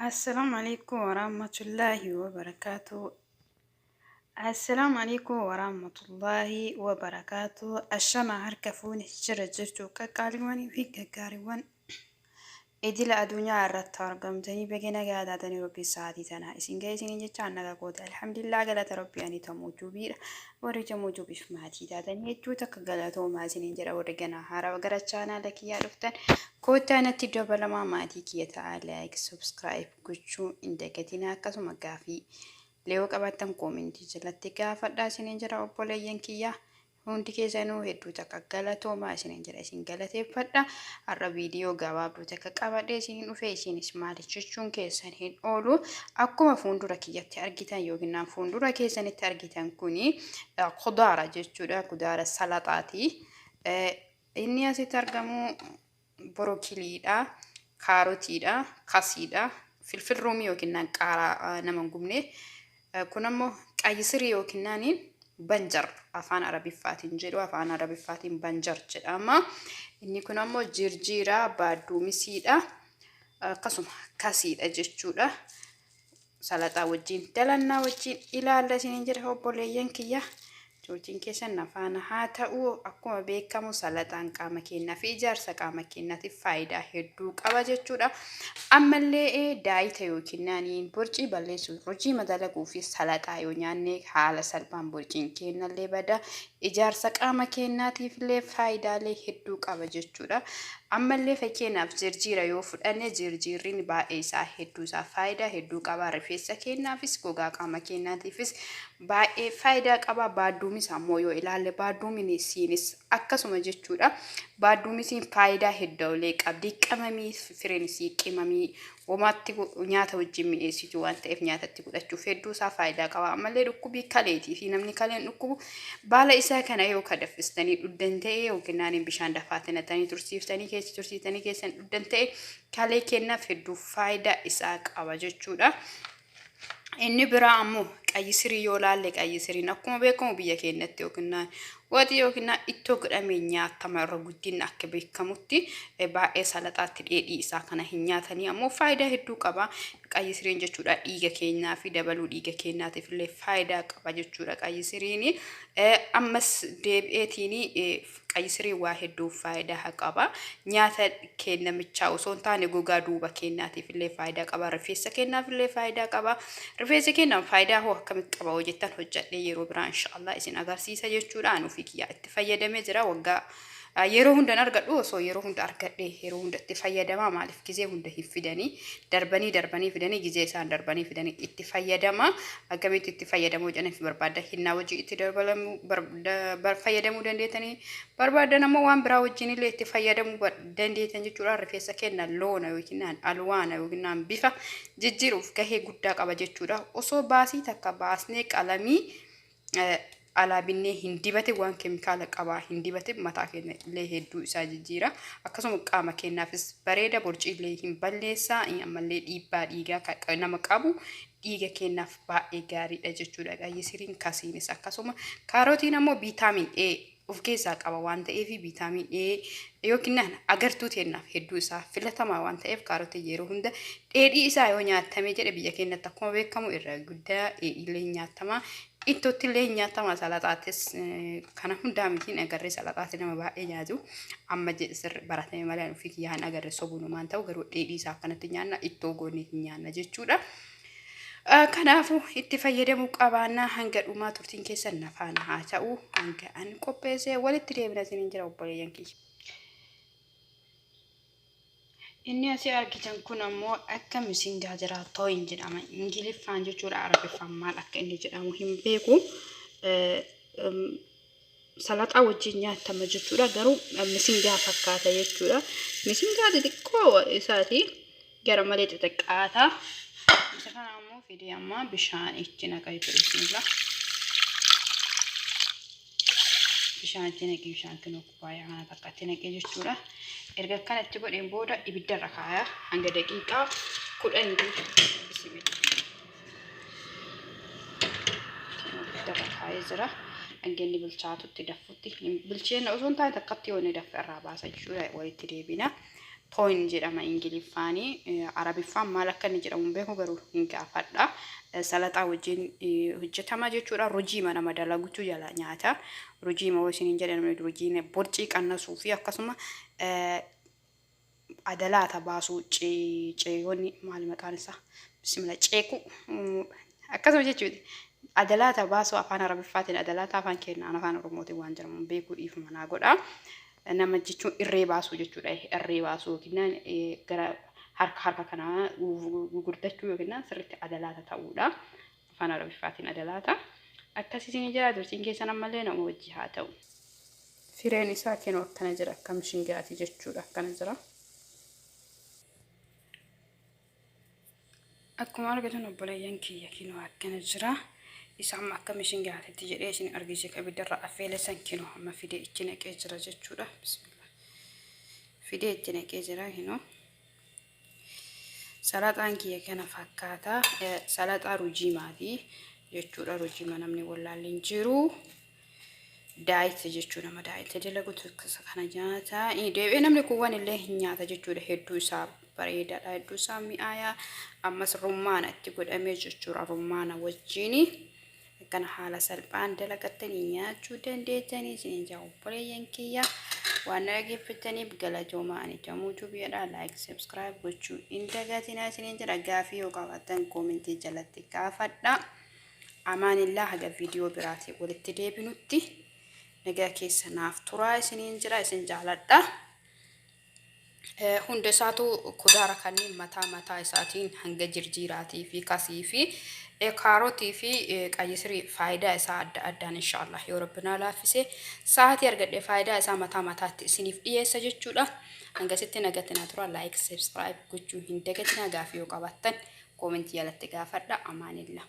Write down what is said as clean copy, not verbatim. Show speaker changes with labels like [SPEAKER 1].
[SPEAKER 1] Assalaamu alaikum warahmatullaahi wabarakaatu. Assalaamu alaikum warahmatullaahi wabarakaatu. Ashama harka fuune, jira jirtu qaqqaaliiwwanii fi gaggaariiwwan idila addunyaa irratti argamtanii, baga nagaa taatanii, Rabbi sa'aatii tanaa isin ga'e isiniin jecha nagaa kooti. Alhamdulillah, galata Rabbi. Ani tamuu juubiidha. Warri tamuu juubiif maatii taatanii jechuu takka galatoomaa isiniin jedha. Warri ganaa haaraa gara chaanaala kiyyaa dhuftan, koottaa natti dabalamaa, maatii kiyya ta'a. Like, subscribe gochuu hin dagatinaa. Akkasuma gaafii leewoo qabaattan koomentii jalatti gaafadhaa isiniin jedha. Obboleeyyan kiyyaa hundi keessanuu hedduu takka galatoomaa isiniin jedha, isin galateeffadha. Har'a viidiyoo gabaabduu takka qabadhee isiniin dhufe. Isinis maali jechuun keessan hin oolu. Akkuma fuuldura kiyyatti argitan yookiin fuuldura keessanitti argitan, kuni kudaara jechuudha, kudaara salaxaati. Inni asitti argamu borokiliidha, kaarotiidha, kasiidha, filfil ruumii yookiin qaaraa nama hin gubne. Kun ammoo qayyisirii yookiin banjar afaan Arabiffaatiin jedhu, afaan Arabiffaatiin banjar jedhama. Inni kun ammoo jirjiira, baadduumisiidha. Akkasuma kasiidha jechuudha. Salaxaa wajjin dalannaa wajjin ilaalla isiniin jedha, obboleeyyan kiyya. Turtiin keessan na faana haa ta'u. Akkuma beekamu salaxaan qaama keenyaa fi ijaarsa qaama keenyaatiif faayidaa hedduu qaba jechuudha. Ammallee daayita yookiin naaniin borcii balleessuuf, hojii madalaguu fi salaxaa yoo nyaanne haala salphaan borciin keenyallee bada. Ijaarsa qaama keenyaatiif illee faayidaalee hedduu qaba jechuudha. Ammallee fakkeenyaaf jirjiira yoo fudhanne, jirjiirriin baay'ee isaa hedduu isaa faayidaa hedduu qaba. Rifeensa keenyaafis, gogaa qaama keenyaatiifis baay'ee faayidaa qaba. Baadduumis ammoo yoo ilaalle, baadduumisiinis akkasuma jechuudha. Baadduumisiin faayidaa hedduulee qabdi. Qimamii fireen isii qimamii homaatti nyaata wajjin mi'eessitu waan ta'eef nyaatatti godhachuuf hedduu isaa faayidaa qaba. Ammallee dhukkubii kaleetii fi namni kaleen dhukkubu baala isaa kana yoo kadaffistanii dhugdan ta'e yookiin naaniin bishaan dafaatti natanii tursiiftanii keessa tursiiftanii keessan dhugdan ta'e, kalee kennaaf hedduu faayidaa isaa qaba jechuudha. Inni biraa ammoo qayyisirii yoo laalle, qayyisiriin akkuma beekamu biyya keenyatti yookiin waxii yookiin ittoo godhamee nyaatama. Irra guddinni akka beekamutti baay'ee salaxaatti dheedhii isaa kana hin nyaatanii, ammoo faayidaa hedduu qaba. Qayyisiriin jechuudha dhiiga keenyaa fi dabaluu dhiiga keenyaatiif illee faayidaa qaba jechuudha qayyisiriin. Ammas deebi'eetiin qayyisiriin waa hedduu faayidaa qaba. Nyaata keenya michaa osoo hin taane gogaa duuba keenyaatiif illee faayidaa qaba. Rifeensa keenyaaf illee faayidaa qaba. Rifeensa keenyaaf faayidaa hoo akkamitti qaba hoo jettan, hojjedhee yeroo biraa inshaallah isin agarsiisa jechuudha. Ani ofii kiyyaa itti fayyadamee jira waggaa yeroo hundan argadhu. Osoo yeroo hunda argadhe yeroo hunda itti fayyadamaa. Maaliif gizee hunda hin fidanii, darbanii darbanii fidanii, gizee isaan darbanii fidanii itti fayyadama. Akkamitti itti fayyadamuu jedhaniif barbaadda, hinnaa wajjin itti dabalamuu fayyadamuu dandeettanii, barbaadan ammoo waan biraa wajjin illee itti fayyadamuu dandeettan jechuudha. Rifeensa keenya loona yookiin alwaana yookiin bifa jijjiiruuf gahee guddaa qaba jechuudha. Osoo baasii takka baasnee qalamii alaa binnee hin dibate, waan keemikaala qabaa hin dibate, mataa keenya illee hedduu isaa jijjiira. Akkasuma qaama keenyaafis bareeda, borcii illee hin balleessa. Ammallee dhiibbaa dhiigaa nama qabu dhiiga keenyaaf baay'ee gaariidha jechuudha. Qayyisiriin kasiinis akkasuma. Kaarotiin ammoo vitamin A of keessaa qaba waan ta'eef, vitamin A yookiin agartuu teennaaf hedduu isaa filatamaa waan ta'eef, kaarotiin yeroo hunda dheedhii isaa yoo nyaatame jedhe, biyya keenyatti akkuma beekamu irra guddaa dheedhiilee nyaatama. Ittootti illee nyaatama, salaxaattis kana hundaa mitiin agarree, salaxaatti nama baay'ee nyaatu. Amma sirri baratame malee ofii kiyyaan agarre, sobunumaan ta'u garuu dheedhii isaa akkanatti nyaanna, ittoo goonee hin nyaanna jechuudha. Kanaafuu itti fayyadamuu qabaannaa. Hanga dhumaa turtiin keessan na faana haa ta'u. Hanga an qopheessee walitti deebina isiniin jira, obboleeyyan kiyya. Inni asii argitan kun ammoo akka misingaa jira, tooyin jedhama Ingiliffaan jechuudha. Arabiffaan maal akka inni jedhamu hin beeku. Salaxaa wajjin nyaatama jechuudha. Garuu misingaa fakkaata jechuudha. Misingaa xixiqqoo isaati. Gara malee xixiqqaata. Isa kana ammoo fidee amma bishaan itti naqa jechuudha. Bismillah. Bishaan itti naqee, bishaan kinoo kubbaayyaa kana takka itti naqee jechuudha. Erga akkana itti godheen booda ibiddarra kaaya hanga daqiiqaa 10. Bismillah. Ibiddarra kaayee jira. Hanga inni bilchaatutti, daffutti, bilcheenna osoo hin taane takkatti yoo inni daffe irraa baasa jechuudha. Walitti deebina. Tooyin jedhama Ingiliffaanii. Arabiffaan maal akka inni jedhamu hin beeku garuu hin gaafadha. Salaxaa wajjin hojjetama jechuudha. Rujiima nama dalagutu jala nyaata. Rujiima yoo isiniin jedhe namni rujiina borcii qannasuu fi akkasuma adalaata baasuu ceeyonni maali maqaan isaa bismillah ceeku akkasuma jechuudha. Adalaata baasuu afaan Arabiffaatiin adalaata afaan keenyaan afaan Oromootiin waan jedhamu beekuu dhiifama naa godha. Nama jechuun irree baasuu jechuudha. Irree baasuu yookiin gara harka harka kanaa gurguddachuu yookiin sirriitti adalaata ta'uudha. Afaan Arabiffaatiin adalaata. Akkasiin jira turtiin keessan ammallee nama wajji haa ta'u. Fireen isaa kennu akkana jira akka mishingaati jechuudha akkana jira. Akkuma argitan obboleeyyan kiyya kinoo akkana jira. Isa amma akka mishingaatitti jedhee isin argisiise ibiddarra affeele san kinoo amma fidee itti naqee jira jechuudha. Bismillah. Fidee itti naqee jira kinoo. Salaxaan kiyya kana fakkaata. Salaxaa rujiimaati jechuudha. Rujiima namni wallaalle hin jiru. Diet jechuu nama diet dalagutu kana nyaata. Deebi'ee namni kuuwwan illee hin nyaata jechuudha. Hedduu isaa bareedaadha. Hedduu isaa mi'aayaa. Ammas rummaana itti godhamee jechuudha. Rummaana wajjini. Akkana haala salphaan dalagattanii nyaachuu dandeessanii isiniin jaa obboleeyyan kiyya. Waan na dhaggeeffattaniif galatoomaa. Ani Jamuu Tubiidha. Like, subscribe gochuu hin dagatinaa isiniin jedha. Gaafii yoo qabaattan koomentii jalatti gaafadha. Amaanillaa haga viidiyoo biraatiin walitti deebinutti nagaa keessa naaf turaa isiniin jira isin jaaladha. Hunda isaatu kudaara kanneen mataa mataa isaatiin hanga jirjiiraatii fi kasii fi kaarotii fi qayyisirii faayidaa isaa adda addaan inshaallah yoo rabbi naa laaffise sa'aatii argadhe faayidaa isaa mataa mataatti isiniif dhiyeessa jechuudha. Hangasitti nagatti naa tura like subscribe gochuu hin dagatinaa gaafii yoo qabaattan koomentii jalatti gaafadha amaanillah.